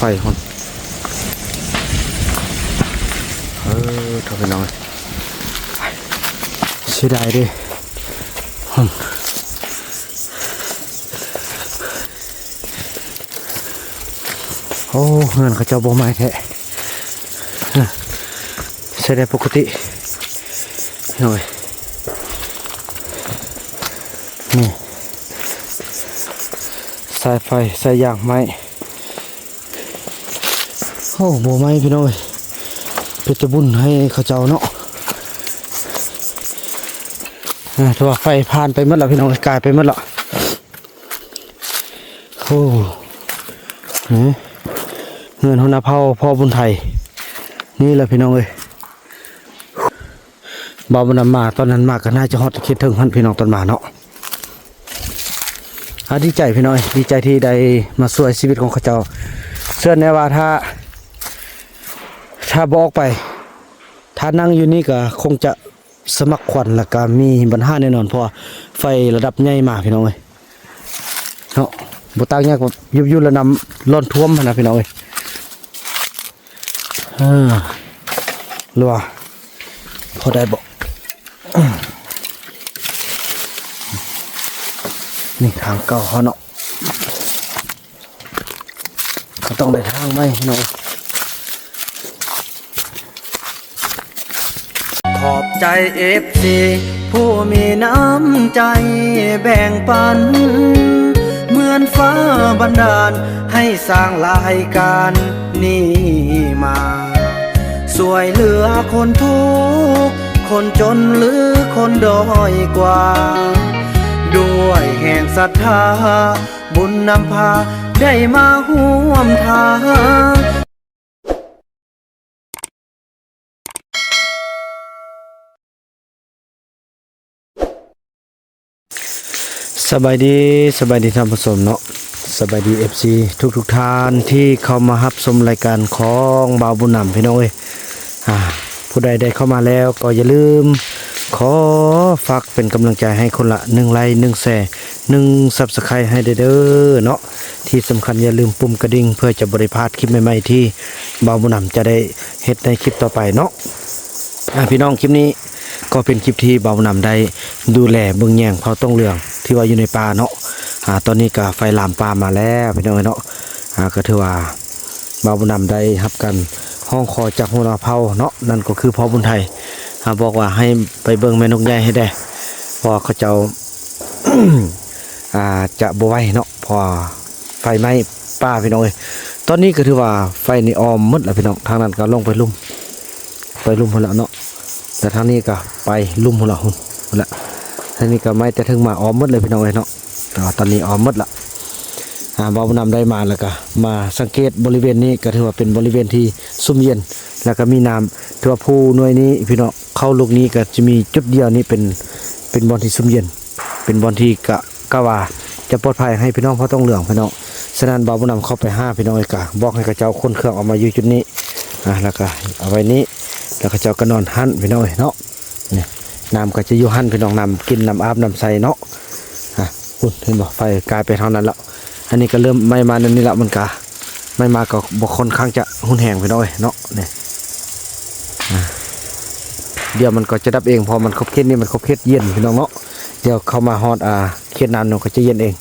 ໄຟພຸ້ນ. ເອີ ໂທ້ ພີ່ນ້ອງເອີຍ ເສຍດາຍເດ້. ໂອ້ ເຮືອນເຂົາເຈົ້າບໍ່ໄໝ້ແທ້. ໃຊ້ໄດ້ປົກກະຕິ ໂອ້ຍ. ນີ້ ສາຍໄຟ ສາຍຢາງໄມ້. ໂອ້ ບໍ່ໄໝ້ ພີ່ນ້ອງເອີຍ. ເປັນຕາບຸນໃຫ້ເຂົາເຈົ້າເນາະ. ອ່າ ຖືວ່າໄຟຜ່ານໄປໝົດແລ້ວ ພີ່ນ້ອງເອີຍ ກາຍໄປໝົດແລ້ວ. ໂອ້ ເອີ ເຮືອນຫົວໜ້າເຜົ່າ ພໍ່ບຸນໄທ ນີ້ແຫຼະ ພີ່ນ້ອງເອີຍ. ບ່າວບຸນນຳມາຕອນນັ້ນມາກໍໜ້າຈະຮອດເຂດເທິງຫັ້ນ ພີ່ນ້ອງ ຕອນມາເນາະ. ອ່າ ດີໃຈ ພີ່ນ້ອງເອີຍ ດີໃຈທີ່ໄດ້ມາຊ່ວຍຊີວິດຂອງເຂົາເຈົ້າ. ເຊື່ອແນ່ວ່າຖ້າ ຖ້າບໍ່ອອກໄປ ຖ້ານັ່ງຢູ່ນີ້ກໍຄົງຈະສະໝັກຂວັນ ແລ້ວກໍມີບັນຫາແນ່ນອນ ເພາະວ່າໄຟລະດັບໃຫຍ່ມາ ພີ່ນ້ອງເອີຍ. ເນາະ ບໍ່ຕ່າງຫຍັງກັບຢູ່ໆລະນ້ຳລ້ອນຖ້ວມຫັ້ນນະ ພີ່ນ້ອງເອີຍ. ເອີ ຫຼືວ່າພໍໄດ້ບໍ່? ນີ້ທາງເກົ່າເຮົາເນາະ ກໍຕ້ອງໄດ້ທາງໃໝ່ ພີ່ນ້ອງ. ຂອບໃຈເອັຟຊີຜູ້ມີນ້ຳໃຈແບ່ງປັນ ເໝືອນຟ້າບັນດານໃຫ້ສ້າງລາຍການນີ້ມາ ຊ່ວຍເຫຼືອຄົນທຸກຄົນຈົນ ຫຼື ຄົນດ້ອຍກວ່າ ດ້ວຍແຮງສັດທາ ບຸນນຳພາໄດ້ມາຮ່ວມທາງ. ສະບາຍດີ ສະບາຍດີທ່ານຜູ້ຊົມເນາະ ສະບາຍດີເອັຟຊີທຸກໆທ່ານທີ່ເຂົ້າມາຮັບຊົມລາຍການຂອງບ່າວບຸນນຳ ພີ່ນ້ອງເອີຍ. ອ່າ ຜູ້ໃດໄດ້ເຂົ້າມາແລ້ວກໍຢ່າລືມ ຂໍຝາກເປັນກຳລັງໃຈໃຫ້ຄົນລະໜຶ່ງໄລຄ໌ ໜຶ່ງແຊຣ໌ ໜຶ່ງຊັບສະໄຄຣບ໌ໃຫ້ແດ່ເດີເນາະ. ທີ່ສຳຄັນຢ່າລືມປຸ່ມກະດິ່ງ ເພື່ອຈະບໍ່ໄດ້ພາດຄລິບໃໝ່ໆ ທີ່ບ່າວບຸນນຳຈະໄດ້ເຮັດໃນຄລິບຕໍ່ໄປເນາະ. ອ່າ ພີ່ນ້ອງ ຄລິບນີ້ກໍເປັນຄລິບທີ່ບ່າວບຸນນຳໄດ້ດູແລເບິ່ງແຍງເຜົ່າຕົງເຫຼືອງທີ່ວ່າຢູ່ໃນປ່າເນາະ. ອ່າ ຕອນນີ້ກໍໄຟລາມປ່າມາແລ້ວ ພີ່ນ້ອງເອີຍເນາະ. ອ່າ ກໍຖືວ່າບ່າວບຸນນຳໄດ້ຮັບການຮ້ອງຂໍຈາກຫົວໜ້າເຜົ່າເນາະ ນັ້ນກໍຄືພໍ່ບຸນໄທ ອ່າ ບອກວ່າໃຫ້ໄປເບິ່ງແມ່ນົກໃຫຍ່ໃຫ້ແດ່ ເພາະວ່າເຂົາເຈົ້າ ອ່າ ຈະບໍ່ໄຫວເນາະ ເພາະວ່າໄຟໄໝ້ປ່າ ພີ່ນ້ອງເອີຍ. ຕອນນີ້ກໍຖືວ່າໄຟນີ້ອ້ອມໝົດແລ້ວ ພີ່ນ້ອງ ທາງນັ້ນກໍລົງໄປລຸ່ມ ໄປລຸ່ມພຸ້ນລະເນາະ ແລະ ທາງນີ້ກໍໄປລຸ່ມພຸ້ນລະ ພຸ້ນ ພຸ້ນລະ. ທາງນີ້ກໍໄໝ້ແຕ່ເທິງມາອ້ອມໝົດເລີຍ ພີ່ນ້ອງເອີຍເນາະ. ແຕ່ວ່າຕອນນີ້ອ້ອມໝົດລະ. ອ່າ ບ່າວບຸນນຳໄດ້ມາ ແລ້ວກໍມາສັງເກດບໍລິເວນນີ້ ກໍຖືວ່າເປັນບໍລິເວນທີ່ຊຸ່ມເຢັນ ແລ້ວກໍມີນ້ຳ. ຖືວ່າພູໜ່ວຍນີ້ ພີ່ນ້ອງ ເຂົ້າລູກນີ້ກໍຈະມີຈຸດດຽວນີ້ເປັນ ເປັນບ່ອນທີ່ຊຸ່ມເຢັນ ເປັນບ່ອນທີ່ກະ ກະວ່າຈະປອດໄພໃຫ້ພີ່ນ້ອງເຜົ່າຕົງເຫຼືອງ ພີ່ນ້ອງ. ສະນັ້ນ ບ່າວບຸນນຳເຂົ້າໄປຫາ ພີ່ນ້ອງເອີຍ ກະບອກໃຫ້ເຂົາເຈົ້າຂົນເຄື່ອງອອກມາຢູ່ຈຸດນີ້ ອ່າ ແລ້ວກະເອົາໄວ້ນີ້ ແລ້ວເຂົາເຈົ້າກໍນອນຫັ້ນ ພີ່ນ້ອງເອີຍເນາະ. ນີ້ ນ້ຳກໍຈະຢູ່ຫັ້ນ ພີ່ນ້ອງ ນ້ຳກິນ ນ້ຳອາບ ນ້ຳໃຊ້ເນາະ. ອ່າ ພຸ້ນ ເຫັນບໍ່ ໄຟກາຍໄປທາງນັ້ນແລ້ວ. ອັນນີ້ກໍເລີ່ມໄໝ້ມາແນວນີ້ລະ ມັນກະໄໝ້ມາກໍບໍ່ ຄ່ອນຂ້າງຈະຮຸນແຮງ ພີ່ນ້ອງເອີຍເນາະ. ນີ້ ອ່າ ດຽວມັນກໍຈະດັບເອງ ເພາະມັນຂອບເຂດນີ້ມັນຂອບເຂດເຢັນ ພີ່ນ້ອງເນາະ. ດຽວເຂົ້າມາຮອດ ອ່າ ເຂດນ້ຳມັນກໍຈະເຢັນເອງ.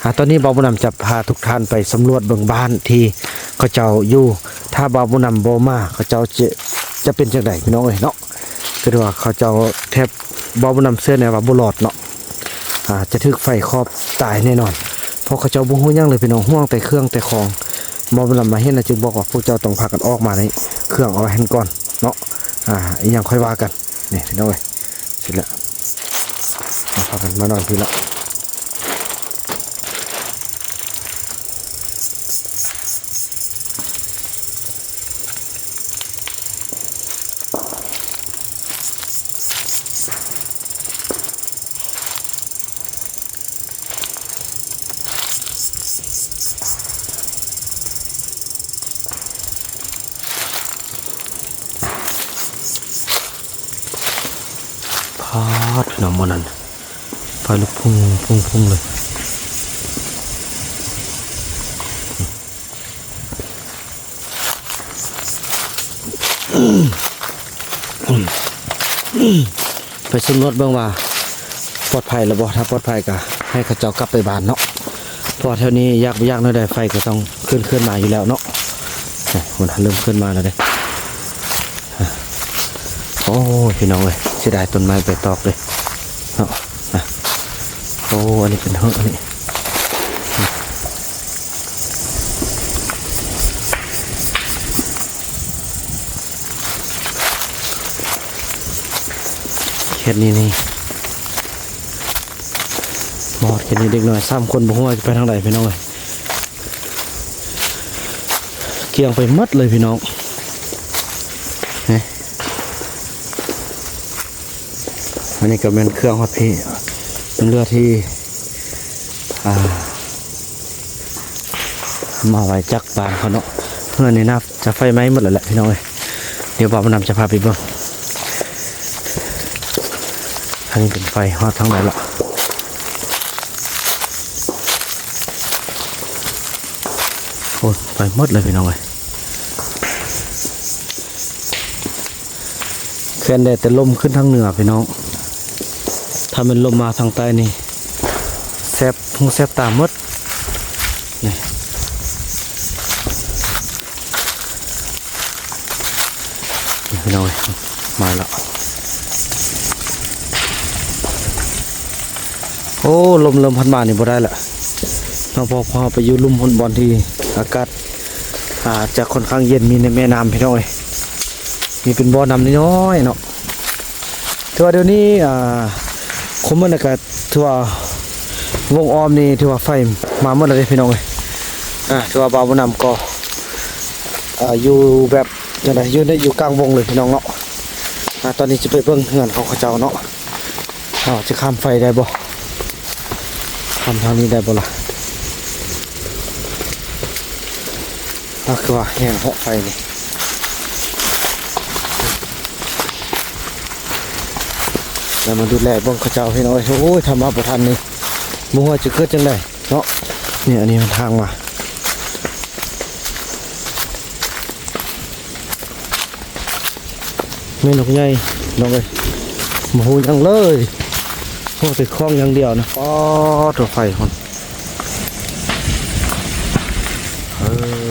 ອ່າ ຕອນນີ້ບ່າວບຸນນຳຈະພາທຸກທ່ານໄປສຳຫຼວດເບິ່ງບ້ານທີ່ເຂົາເຈົ້າຢູ່ ຖ້າບ່າວບຸນນຳບໍ່ມາ ເຂົາເຈົ້າຈະ ຈະເປັນຈັ່ງໃດ ພີ່ນ້ອງເອີຍເນາະ. ຄືວ່າເຂົາເຈົ້າແທບ ບ່າວບຸນນຳເຊື່ອແນ່ວ່າບໍ່ລອດເນາະ ອ່າ ຈະຖືກໄຟຄອບຕາຍແນ່ນອນ ເພາະເຂົາເຈົ້າບໍ່ຮູ້ຫຍັງເລີຍ ພີ່ນ້ອງ ຫ່ວງແຕ່ເຄື່ອງແຕ່ຂອງ. ບ່າວບຸນນຳມາເຫັນແລ້ວຈຶ່ງບອກວ່າ ພວກເຈົ້າຕ້ອງພາກັນອອກມາໃນເຄື່ອງເອົາໄວ້ຫັ້ນກ່ອນເນາະ ອ່າ ອີ່ຫຍັງຄ່ອຍວ່າກັນ. ນີ້ ພີ່ນ້ອງເອີຍ ເສັດແລ້ວ ມາ ພາກັນມານອນພີ້ລະ. ພາດ ພີ່ນ້ອງ ມື້ນັ້ນ ໄຟລຸກພຸ່ງໆໆເລີຍ. ໄປສຳຫຼວດເບິ່ງວ່າປອດໄພແລ້ວບໍ່, ຖ້າປອດໄພກໍໃຫ້ເຂົາເຈົ້າກັບໄປບ້ານເນາະ, ເພາະວ່າແຖວນີ້ຢາກບໍ່ຢາກແນວໃດໄຟກໍຕ້ອງເຄື່ອນ ເຄື່ອນມາຢູ່ແລ້ວເນາະ. ໂອ້ ເລີ່ມເຄື່ອນມາແລ້ວເດ້. ໂອ້ຍ ພີ່ນ້ອງເອີຍ ເສຍດາຍຕົ້ນໄມ້ໃບຕອກເດ້ເນາະ. ໂອ້ ອັນນີ້ເປັນເຮີ ອັນນີ້ ເຂດນີ້ນີ້ ມາຮອດເຂດນີ້ ເດັກນ້ອຍສາມຄົນບໍ່ຮູ້ວ່າຈະໄປທາງໃດ ພີ່ນ້ອງເອີຍ. ກ້ຽງໄປໝົດເລີຍພີ່ນ້ອງ. ນີ້ ອັນນີ້ກໍແມ່ນເຄື່ອງຮອດພີ້ ເຫຼືອທີ່ ອ່າ ມາໄວ້ຈັກບ້ານເຂົາເນາະ. ເຮືອນນີ້ໜ້າຈະໄຟໄໝ້ໝົດແລ້ວແຫຼະພີ່ນ້ອງເອີຍ. ດຽວບ່າວບຸນນຳຈະພາໄປເບິ່ງ. ອັນນີ້ເປັນໄຟຮອດທາງໃດລະ? ໂອ້ຍ ໄປໝົດເລີຍພີ່ນ້ອງເອີຍ. ແຄນໄດ້ແຕ່ລົມຂຶ້ນທາງເໜືອພີ່ນ້ອງ, ຖ້າແມ່ນລົມມາທາງໃຕ້ນີ້ ແສບຫູແສບຕາໝົດ. ນີ້ ນີ້ພີ່ນ້ອງເອີຍ ມາແລ້ວ. ໂອ້ ລົມເລີ່ມພັດມານີ້ບໍ່ໄດ້ລະເນາະ, ເພາະເຮົາໄປຢູ່ລຸ່ມພຸ້ນ ບ່ອນທີ່ອາກາດ ອ່າ ຈະຄ່ອນຂ້າງເຢັນ, ມີໃນແມ່ນ້ຳພີ່ນ້ອງເອີຍ, ມີເປັນບໍ່ນ້ຳນ້ອຍໆເນາະ. ຖືວ່າດຽວນີ້ ອ່າ ຄົມເໝິດແລ້ວກໍຖືວ່າວົງອ້ອມນີ້ຖືວ່າໄຟມາໝົດແລ້ວເດ້ພີ່ນ້ອງເອີຍ. ອ່າ ຖືວ່າບ່າວບຸນນຳກໍ ອ່າ ຢູ່ແບບຈັ່ງໃດ ຢູ່ໃນ ຢູ່ກາງວົງເລີຍພີ່ນ້ອງເນາະ. ອ່າ ຕອນນີ້ຈະໄປເບິ່ງເຮືອນຂອງເຂົາເຈົ້າເນາະ. ເຮົາຈະຂ້າມໄຟໄດ້ບໍ່? ຂ້າມທາງນີ້ໄດ້ບໍ່ລະ? ອາ ຄືວ່າແຮງແທ້ໄຟນີ້. ແລ້ວມາດູແລເບິ່ງເຂົາເຈົ້າພີ່ນ້ອງເອີຍ. ໂອ້ຍ ຖ້າມາບໍ່ທັນນີ້ ບໍ່ຮູ້ວ່າຈະເກີດຈັ່ງໃດເນາະ. ນີ້ ອັນນີ້ມັນທາງມາ. ແມ່ນົກໃຫຍ່ນ້ອງເອີຍ ບໍ່ຮູ້ຫຍັງເລີຍ, ຮູ້ແຕ່ຄອງຢ່າງດຽວນະ. ອໍ ໂທ ໄຟພຸ້ນ. ເອີ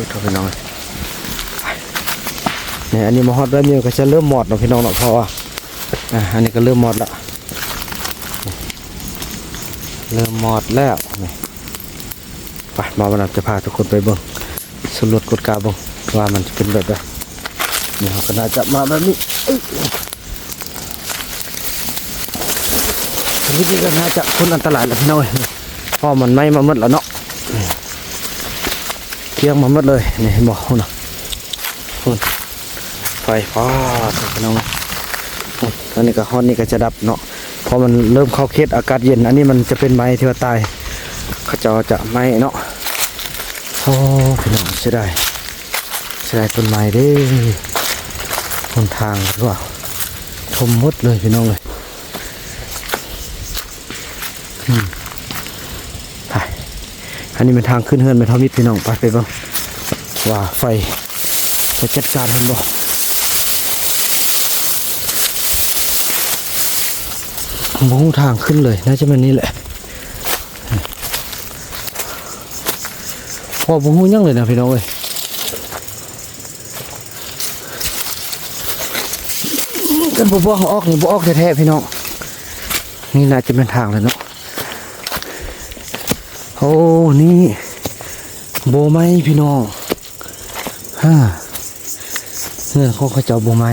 ໂທ ພີ່ນ້ອງເອີຍ. ນີ້ ອັນນີ້ມາຮອດແບບນີ້ກໍຈະເລີ່ມມອດເນາະ ພີ່ນ້ອງເນາະ, ເພາະວ່າ ອ່າ ອັນນີ້ກໍເລີ່ມມອດລະ, ເລີ່ມມອດແລ້ວນີ້. ໄປ ບ່າວບຸນນຳຈະພາທຸກຄົນໄປເບິ່ງ ສຳຫຼວດກວດກາເບິ່ງວ່າມັນຈະເປັນແບບໃດ. ນີ້ເຮົາກໍໜ້າຈະມາແບບນີ້ ເອີຍ ທຳອິດນີ້ກໍໜ້າຈະພົ້ນອັນຕະລາຍແລ້ວພີ່ນ້ອງເອີຍ, ເພາະມັນໄໝ້ມາໝົດແລ້ວເນາະ, ກ້ຽງມາໝົດເລີຍ. ນີ້ເຫັນບໍ່ ພຸ້ນນະ ພຸ້ນ ໄຟຟ້າ ພີ່ນ້ອງເອີຍ. ອັນນີ້ກໍ ຮອດນີ້ກໍຈະດັບເນາະ, ເພາະມັນເລີ່ມເຂົ້າເຂດອາກາດເຢັນ. ອັນນີ້ມັນຈະເປັນໄມ້ທີ່ວ່າຕາຍ ເຂົາເຈົ້າຈະໄໝ້ເນາະ. ໂອ້ ພີ່ນ້ອງ ເສຍດາຍ ເສຍດາຍຕົ້ນໄມ້ເດ້. ຫົນທາງກໍຖືວ່າຖົມໝົດເລີຍ ພີ່ນ້ອງເອີຍ. ອືມ ໄປ ອັນນີ້ແມ່ນທາງຂຶ້ນເຮືອນແມ່ເຖົ້າມິດ ພີ່ນ້ອງ. ໄປ ໄປເບິ່ງວ່າໄຟ ໄປຈັດການເຫັນບໍ່. ບໍ່ຮູ້ທາງຂຶ້ນເລີຍ, ໜ້າຈະແມ່ນນີ້ແຫຼະ ເພາະບໍ່ຮູ້ຫຍັງເລີຍນະ ພີ່ນ້ອງເອີຍ. ຄັນບໍ່ບອກໃຫ້ອອກນີ້ ບໍ່ອອກແທ້ໆ ພີ່ນ້ອງ. ນີ້ໜ້າຈະແມ່ນທາງແລ້ວເນາະ. ໂອ້ ນີ້ບໍ່ໄໝ້ ພີ່ນ້ອງ. ຮະ ເຮືອນຂອງເຂົາເຈົ້າບໍ່ໄໝ້.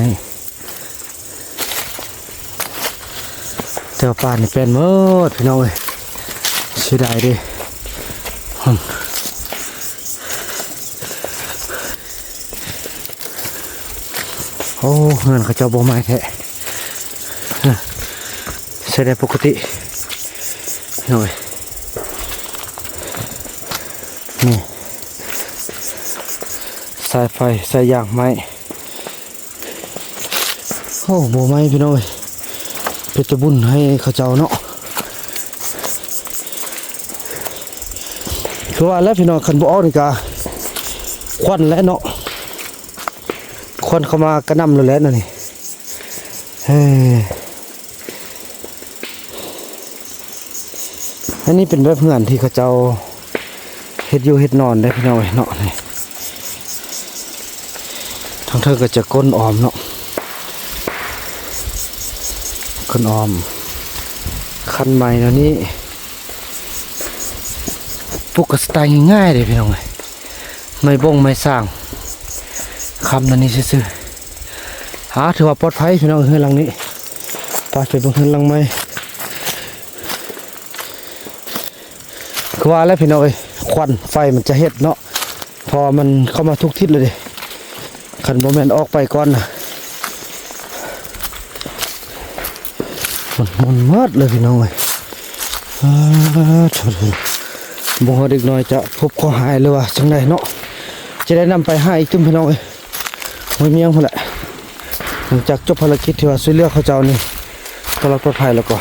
ແຕ່ວ່າປ່ານີ້ແປນໝົດ ພີ່ນ້ອງເອີຍ, ເສຍດາຍເດ້. ໂອ້ ເຮືອນເຂົາເຈົ້າບໍ່ໄໝ້ແທ້, ໃຊ້ໄດ້ປົກກະຕິ ພີ່ນ້ອງເອີຍ. ນີ້ ສາຍໄຟ ສາຍຢາງໄມ້. ໂອ້ ບໍ່ໄໝ້ ພີ່ນ້ອງເອີຍ, ເປັນຕາບຸນໃຫ້ເຂົາເຈົ້າເນາະ. ຄືວ່າແຫຼະ ພີ່ນ້ອງ, ຄັນບໍ່ອອກນີ້ກະຄວັນແຫຼະເນາະ. ຄວັນເຂົ້າມາກະໜ່ຳໂລດແຫຼະແນວນີ້. ເອີ ອັນນີ້ເປັນແບບເຮືອນທີ່ເຂົາເຈົ້າເຮັດຢູ່ເຮັດນອນເດ້ພີ່ນ້ອງເອີຍເນາະ. ນີ້ ທາງເທິງກໍຈະກົ້ນອ້ອມເນາະ ກົ້ນອ້ອມ. ຄັນໄມ້ແນວນີ້ ປຸກກະສະໄຕງ່າຍໆເດ້ພີ່ນ້ອງເອີຍ. ໄມ້ບົ້ງໄມ້ສ້າງ ຄ້ຳແນວນີ້ຊື່ໆ. ອາ ຖືວ່າປອດໄພພີ່ນ້ອງ ເຮືອນຫຼັງນີ້. ໄປ ໄປເບິ່ງເຮືອນຫຼັງໃໝ່. ຄືວ່າແຫຼະພີ່ນ້ອງເອີຍ ຄວັນໄຟມັນຈະເຮັດເນາະ ເພາະວ່າມັນເຂົ້າມາທຸກທິດເລີຍເດ້. ຄັນບໍ່ແມ່ນອອກໄປກ່ອນນະ ໝົດ ໝົດເລີຍພີ່ນ້ອງເອີຍ. ອາ ໂທ້ ບໍ່ຮູ້ເດັກນ້ອຍຈະພົບເຄາະຮ້າຍ ຫຼືວ່າຈັ່ງໃດເນາະ. ຈະໄດ້ນຳໄປຫາອີກຕື່ມພີ່ນ້ອງເອີຍ ຫ້ວຍມຽງພຸ້ນແຫຼະ. ຫຼັງຈາກຈົບພາລະກິດທີ່ວ່າຊ່ວຍເຫຼືອເຂົາເຈົ້ານີ້ ຕະຫຼອດປອດໄພແລ້ວກໍ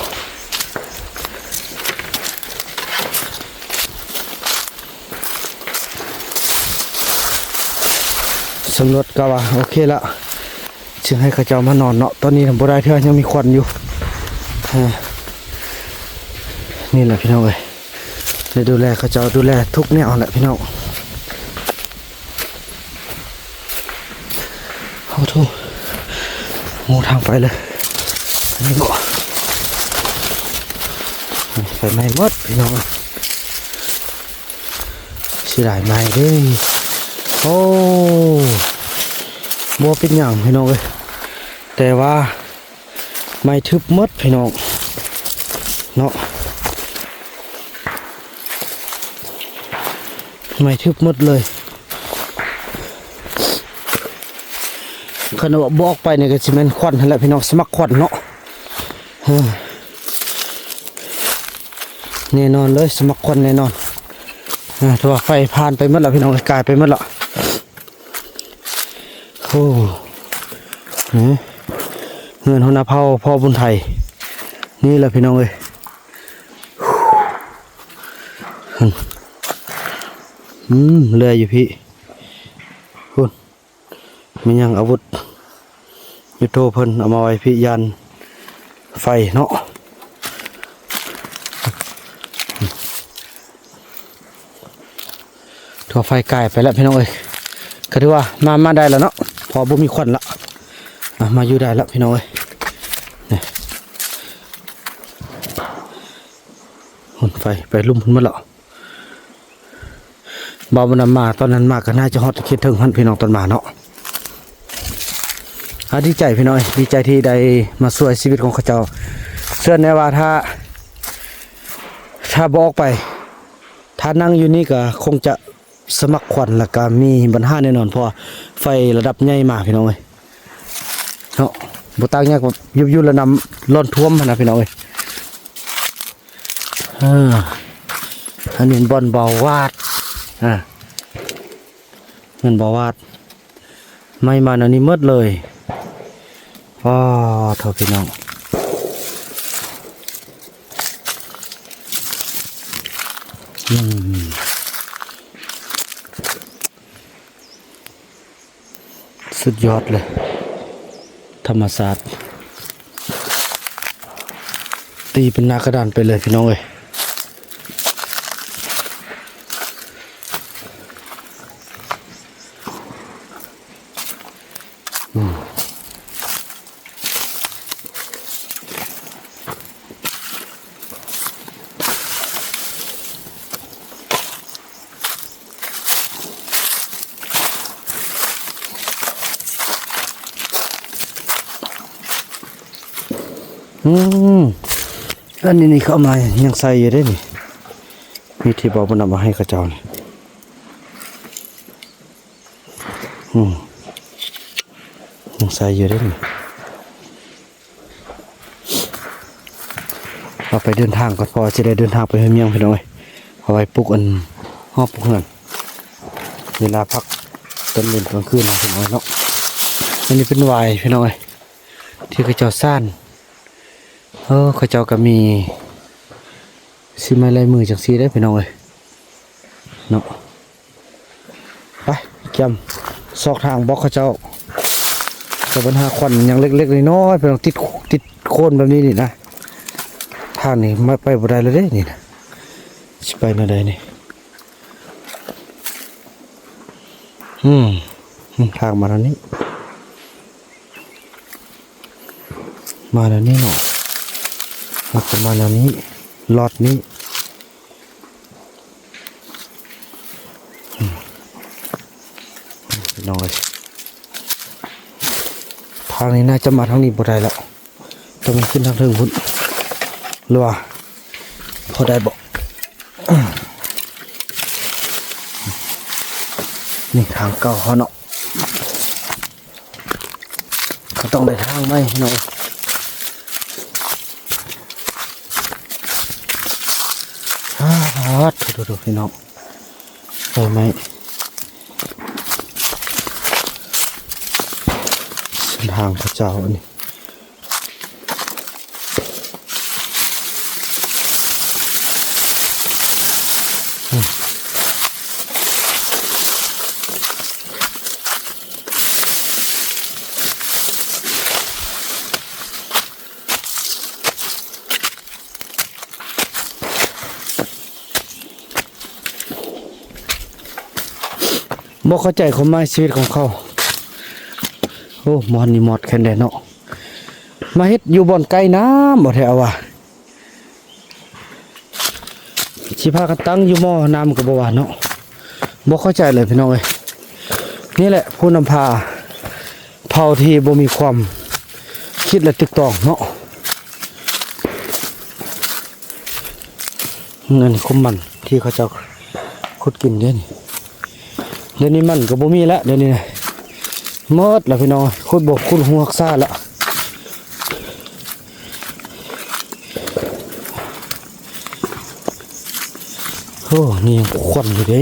ສຳຫຼວດກໍວ່າໂອເຄລະ ຈຶ່ງໃຫ້ເຂົາເຈົ້າມານອນເນາະ. ຕອນນີ້ນະບໍ່ໄດ້ເທື່ອ ຍັງມີຄວັນຢູ່. ເອີ ນີ້ແຫຼະພີ່ນ້ອງເອີຍ ໄດ້ດູແລເຂົາເຈົ້າ ດູແລທຸກແນວແຫຼະພີ່ນ້ອງ. ໂອ້ໂທ້ ໝູທາງໄປເລີຍ. ນີ້ບໍ່ ໄຟໄໝ້ໝົດພີ່ນ້ອງ. ເສຍດາຍໄມ້ເດ້. ໂອ້ ບໍ່ເປັນຫຍັງພີ່ນ້ອງເອີຍ ແຕ່ວ່າໄມ້ທຶບໝົດພີ່ນ້ອງເນາະ ໄມ້ທຶບໝົດເລີຍ. ຄັນວ່າບໍ່ອອກໄປນີ້ກໍຊິແມ່ນຄວັນຫັ້ນແຫຼະພີ່ນ້ອງ ສະໝັກຄວັນເນາະ. ເອີ ແນ່ນອນເລີຍ ສະໝັກຄວັນແນ່ນອນ. ເອີ ຖືວ່າໄຟຜ່ານໄປໝົດແລ້ວພີ່ນ້ອງ ກາຍໄປໝົດແລ້ວ. ໂອ້ ເຮືອນຫົວໜ້າເຜົ່າພໍ່ບຸນໄທ ນີ້ແຫຼະພີ່ນ້ອງເອີຍ. ອືມ ເຫຼືອຢູ່ພີ້ ພຸ້ນ ມີຫຍັງອາວຸດຢູ່ໂຕເພິ່ນເອົາມາໄວ້ພີ້ ຢ້ານໄຟເນາະ. ຖືວ່າໄຟກາຍໄປແລ້ວພີ່ນ້ອງເອີຍ ກໍຖືວ່າມາ ມາໄດ້ແລ້ວເນາະ ເພາະບໍ່ມີຄວັນລະ. ອ່ະ ມາຢູ່ໄດ້ແລ້ວພີ່ນ້ອງເອີຍ. ນີ້ ພຸ້ນ ໄຟໄປລຸ່ມພຸ້ນໝົດແລ້ວ. ບ່າວບຸນນຳມາຕອນນັ້ນມາກໍໜ້າຈະຮອດເຂດເທິງຫັ້ນພີ່ນ້ອງ ຕອນມາເນາະ. ອາ ດີໃຈພີ່ນ້ອງເອີຍ ດີໃຈທີ່ໄດ້ມາຊ່ວຍຊີວິດຂອງເຂົາເຈົ້າ. ເຊື່ອແນ່ວ່າຖ້າ ຖ້າບໍ່ອອກໄປ ຖ້ານັ່ງຢູ່ນີ້ກໍຄົງຈະສະໝັກຄວັນ ແລ້ວກໍມີບັນຫາແນ່ນອນ ເພາະວ່າໄຟລະດັບໃຫຍ່ມາພີ່ນ້ອງເອີຍເນາະ. ບໍ່ຕ່າງຫຍັງກັບຢູ່ໆລະນ້ຳລ້ອນຖ້ວມຫັ້ນນະພີ່ນ້ອງເອີຍ. ເອີ ອັນນີ້ບ່ອນເບົາວາດ ອ່າ ແມ່ນບໍ່ວາດ ໄມ້ມາແນວນີ້ໝົດເລີຍ. ປາໂທ້ ພີ່ນ້ອງ ອືມ ສຸດຍອດເລີຍ ທຳມະຊາດ ຕີເປັນໜ້າກະດານໄປເລີຍພີ່ນ້ອງເອີຍ. ອືມ ອືມ ອັນນີ້ນີ້ເຂົາເອົາມາຍັງໃສ່ຢູ່ເດ້ນີ້ ມີທີ່ບໍ່ນຳມາໃຫ້ເຂົາເຈົ້ານີ້. ອືມ ຍັງໃສ່ຢູ່ເດ້ນີ້. ເອົາໄປເດີນທາງກ່ອນ ເພາະວ່າຊິໄດ້ເດີນທາງໄປຫ້ວຍມຽງພີ່ນ້ອງເອີຍ. ເອົາໄວ້ປຸກອັນ ຫໍປຸກເຮືອນ ເວລາພັກຕອນເວັນກາງຄືນພີ່ນ້ອງເອີຍເນາະ. ອັນນີ້ເປັນຫວາຍພີ່ນ້ອງເອີຍ ທີ່ເຂົາເຈົ້າສ້ານ. ເອີ ເຂົາເຈົ້າກໍມີສີໄມ້ລາຍມືຈັ່ງຊີ້ເດ້ພີ່ນ້ອງເອີຍເນາະ. ໄປ ກຽມຊອກທາງບອກເຂົາເຈົ້າ. ແຕ່ບັນຫາຄວັນຍັງເລັກໆນ້ອຍໆ ພີ່ນ້ອງ ຕິດ ຕິດໂຄນແບບນີ້ນີ້ນະ ທາງນີ້ມາໄປບໍ່ໄດ້ແລ້ວເດ້ນີ້ນະ ຊິໄປແນວໃດນີ້? ອືມ ທາງມາທາງນີ້ ມາແນວນີ້ເນາະ ແລ້ວກໍມາແນວນີ້ ລອດນີ້ ອືມ ພີ່ນ້ອງເອີຍ ທາງນີ້ໜ້າຈະມາທາງນີ້ບໍ່ໄດ້ແລ້ວ ຕ້ອງຂຶ້ນທາງເທິງພຸ້ນ ຫຼືວ່າພໍໄດ້ບໍ່? ນີ້ທາງເກົ່າເຮົາເນາະ ກໍຕ້ອງໄດ້ທາງໃໝ່ເນາະ ອາ ໂທ້ໆ ພີ່ນ້ອງ ໄຟໄໝ້ ເສັ້ນທາງເຂົາເຈົ້າອັນນີ້. ບໍ່ເຂົ້າໃຈຄວາມໝາຍຊີວິດຂອງເຂົາ. ໂອ້ ໝໍນີ້ໝອດແຄນແດເນາະ ມາເຮັດຢູ່ບ່ອນໃກ້ນ້ຳບໍ່ແທ້ວ່າ ຊິພາກັນຕັ້ງຢູ່ໝໍ້ນ້ຳກໍບໍ່ວ່າເນາະ ບໍ່ເຂົ້າໃຈເລີຍພີ່ນ້ອງເອີຍ. ນີ້ແຫຼະຜູ້ນຳພາເຜົ່າທີ່ບໍ່ມີຄວາມຄິດ ແລະ ຕຶກຕອງເນາະ. ອັນນີ້ຄຸມມັນທີ່ເຂົາເຈົ້າຂຸດກິນເດ້ນີ້ ດຽວນີ້ມັນກໍບໍ່ມີແລ້ວ ດຽວນີ້ນະ ໝົດແລ້ວພີ່ນ້ອງ ຂຸດບໍ່ຂຸດຮູ້ຮັກສາແລ້ວ. ໂອ້ ນີ້ຍັງຄວັນຢູ່ເດ້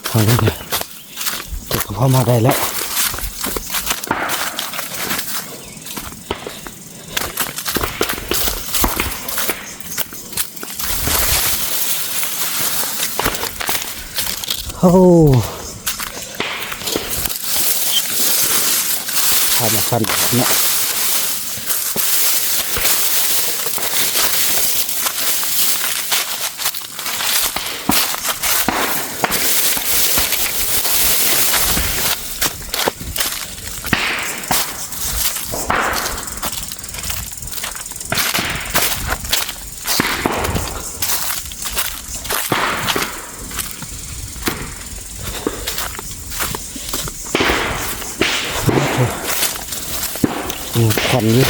ທາງນີ້ນະ ແຕ່ກໍພໍມາໄດ້ແລ້ວ. ໂອ້ ພາມາສັ່ນເນາະ. ຄວັນຢູ່.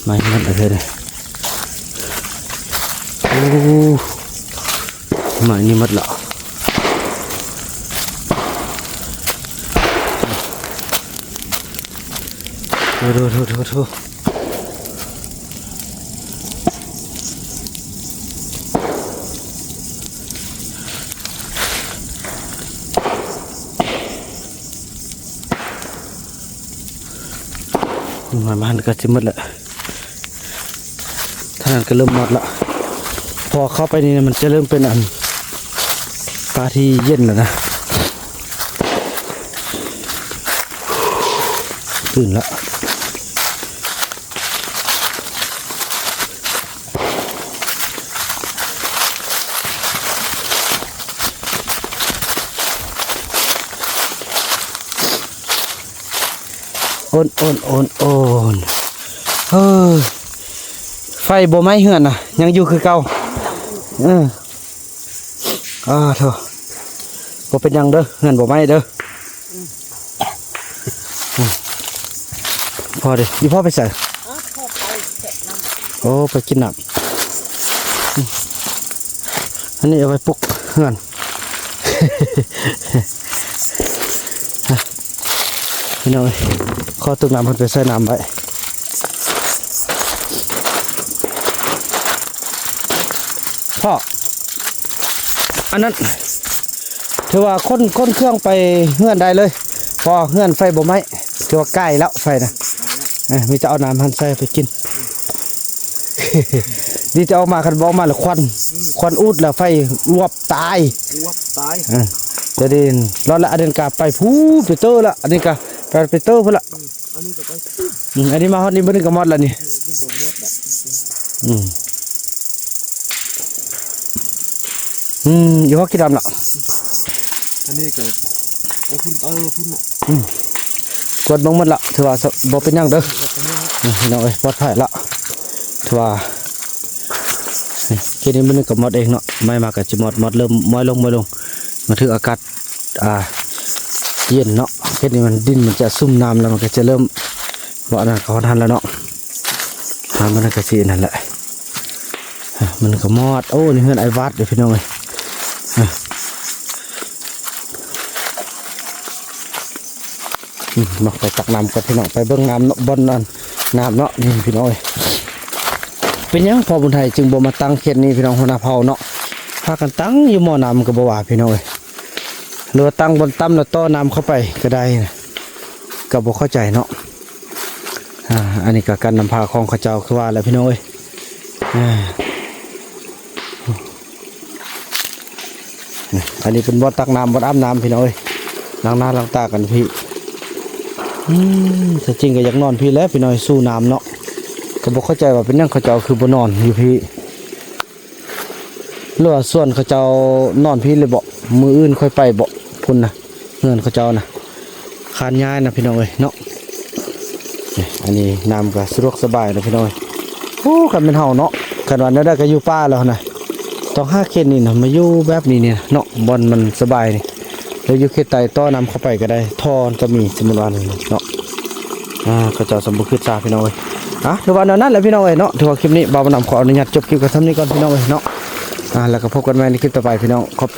ໄມ້ໝົດເລີຍເດ້. ໂອ້ ໄມ້ນີ້ໝົດລະ. ໂອ້ ໂອ້ ໂອ້ ໂອ້ ໂອ້. ມາ ມາ ມັນກໍຊິໝົດແລ້ວ ທາງນັ້ນກໍເລີ່ມມອດລະ ພໍເຂົ້າໄປນີ້ມັນຈະເລີ່ມເປັນອັນ ປາທີ່ເຢັນແລ້ວນະ. ຕື່ນລະ. ໂອນ ໂອນ ໂອນ ໂອນ. ເອີ ໄຟບໍ່ໄໝ້ເຮືອນນະ ຍັງຢູ່ຄືເກົ່າ. ເອີ. ອາ ໂທ້ ບໍ່ເປັນຫຍັງເດີ ເຮືອນບໍ່ໄໝ້ເດີ. ອືມ ພໍເດ້. ອີພໍ່ໄປໃສ? ໂອ້ ໄປກິນນ້ຳ. ອືມ ອັນນີ້ເອົາໄວ້ປຸກເຮືອນ. ພີ່ນ້ອງເອີຍ ຂໍຕຸກນ້ຳເພິ່ນໄປໃສ່ນ້ຳໄວ້. ພໍ່ ອັນນັ້ນ ຖືວ່າຂົນ ຂົນເຄື່ອງໄປເຮືອນໄດ້ເລີຍ ເພາະເຮືອນໄຟບໍ່ໄໝ້. ຖືວ່າໃກ້ແລ້ວໄຟນະ ເອີ ມີແຕ່ເອົານ້ຳຫັ້ນໃສ່ໄປກິນ. ດີແຕ່ອອກມາ ຄັນບໍ່ອອກມາລະຄວັນ ຄວັນອູດລະໄຟລວບຕາຍ ລວບຕາຍ. ເອີ ຈະໄດ້ລອດລະ ອັນນັ້ນກະໄປພູ້ ໄປເຕີລະ ອັນນີ້ກະໄປ ໄປເຕີພຸ້ນລະ. ອັນນີ້ກະໄປ ອືມ ອັນນີ້ມາຮອດນີ້ ມື້ໜຶ່ງກະໝົດລະນີ້. ອືມ ອືມ ຢູ່ຮອກກິນນ້ຳລະ. ອັນນີ້ກະ ເອົາພຸ້ນ ເອົາພຸ້ນເນາະ. ອືມ ກວດເບິ່ງໝົດລະ ຖືວ່າ ບໍ່ເປັນຫຍັງເດີ. ອືມ ພີ່ນ້ອງເອີຍ ປອດໄພລະ ຖືວ່າ ນີ້ ເຂດນີ້ມື້ໜຶ່ງກະໝົດເອງເນາະ. ໄໝ້ມາກະຊິໝົດ ໝົດ ເລີ່ມມອຍລົງ ມອຍລົງ ມາຖືກອາກາດ ອ່າ ເຢັນເນາະ. ເຂດນີ້ມັນ ດິນມັນຈະຊຸ່ມນ້ຳ ລະມັນກະຈະເລີ່ມ ບໍ່ ອັນນັ້ນກະຮອດຫັ້ນລະເນາະ. ອ່າ ມັນກະຊິອັນນັ້ນແຫຼະ ມັນກະມອດ. ໂອ້ ນີ້ເຮືອນອ້າຍວັດເດີພີ່ນ້ອງເອີຍ. ອືມ ມາ ໄປຕັກນ້ຳກ່ອນພີ່ນ້ອງ ໄປເບິ່ງນ້ຳເນາະ ບ່ອນນັ້ນ ນ້ຳເນາະ. ນີ້ພີ່ນ້ອງເອີຍ ເປັນຫຍັງພໍ່ບຸນໄທຈຶ່ງບໍ່ມາຕັ້ງເຂດນີ້ພີ່ນ້ອງ ຫົວໜ້າເຜົ່າເນາະ? ພາກັນຕັ້ງຢູ່ໝໍ້ນ້ຳກະບໍ່ວ່າພີ່ນ້ອງເອີຍ ຫຼືວ່າຕັ້ງບ່ອນຕ່ຳລະຕໍ່ນ້ຳເຂົ້າໄປກະໄດ້ ກະບໍ່ເຂົ້າໃຈເນາະ. ອ່າ ອັນນີ້ກະການນຳພາຂອງເຂົາເຈົ້າ ຄືວ່າແຫຼະພີ່ນ້ອງເອີຍ. ອ່າ ອັນນີ້ເປັນບ່ອນຕັກນ້ຳ ບ່ອນອາບນ້ຳພີ່ນ້ອງເອີຍ ລ້າງໜ້າລ້າງຕາກັນພີ້. ອືມ ແທ້ຈິງກະຢາກນອນພີ້ແຫຼະພີ່ນ້ອງ ສູ້ນ້ຳເນາະ. ກະບໍ່ເຂົ້າໃຈວ່າເປັນຫຍັງເຂົາເຈົ້າຄືບໍ່ນອນຢູ່ພີ້ ຫຼືວ່າສ່ວນເຂົາເຈົ້ານອນພີ້ເລີຍເບາະ ມື້ອື່ນຄ່ອຍໄປເບາະ ພຸ້ນນະ ເຮືອນເຂົາເຈົ້ານະ ຄານຍ້າຍນະພີ່ນ້ອງເອີຍເນາະ. ນີ້ ອັນນີ້ນ້ຳກະສະດວກສະບາຍນະພີ່ນ້ອງເອີຍ. ໂອ້ ຄັນແມ່ນເຮົາເນາະ ຄັນວ່າແນວໃດກະຢູ່ປ່າແລ້ວຫັ້ນນະ ຕ້ອງຫາເຂດນີ້ນະ ມາຢູ່ແບບນີ້ນີ້ນະເນາະ ບ່ອນມັນສະບາຍນີ້ ຫຼືຢູ່ເຂດໃຕ້ຕໍ່ນ້ຳເຂົ້າໄປກະໄດ້ ທໍ່ກະມີ ສົມມຸດວ່ານີ້ເນາະ. ອ່າ ເຂົາເຈົ້າສຳບໍ່ຄຶດຊາພີ່ນ້ອງເອີຍ. ອ່າ ຖືວ່າແນວນັ້ນແຫຼະພີ່ນ້ອງເອີຍເນາະ. ຖືວ່າຄລິບນີ້ບ່າວບຸນນຳຂໍອະນຸຍາດຈົບຄລິບກັນສ່ຳນີ້ກ່ອນພີ່ນ້ອງເອີຍເນາະ. ອ່າ ແລ້ວກະພົບກັນໃໝ່ໃນຄລິບຕໍ່ໄປພີ່ນ້ອງ. ຂອບ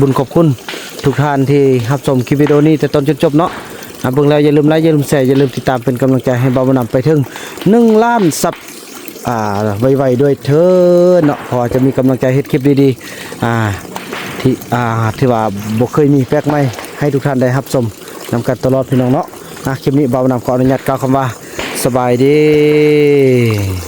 ບຸນຂອບຄຸນທຸກທ່ານທີ່ຮັບຊົມຄລິບວິດີໂອນີ້ແຕ່ຕົ້ນຈົນຈົບເນາະ. ອ່າ ເບິ່ງແລ້ວຢ່າລືມໄລ ຢ່າລືມແຊ ຢ່າລືມຕິດຕາມເປັນກຳລັງໃຈໃຫ້ບ່າວບຸນນຳໄປເຖິງໜຶ່ງລ້ານຊັບ ອ່າ ໄວໆດ້ວຍເທີ້ນເນາະ ເພາະວ່າຈະມີກຳລັງໃຈເຮັດຄລິບດີໆ ອ່າ ທີ່ ອ່າ ທີ່ວ່າບໍ່ເຄີຍມີແປກໃໝ່ໃຫ້ທຸກທ່ານໄດ້ຮັບຊົມນຳກັນຕະຫຼອດພີ່ນ້ອງເນາະ. ອ່າ ຄລິບນີ້ບ່າວບຸນນຳຂໍອະນຸຍາດກ່າວຄຳວ່າ ສະບາຍດີ.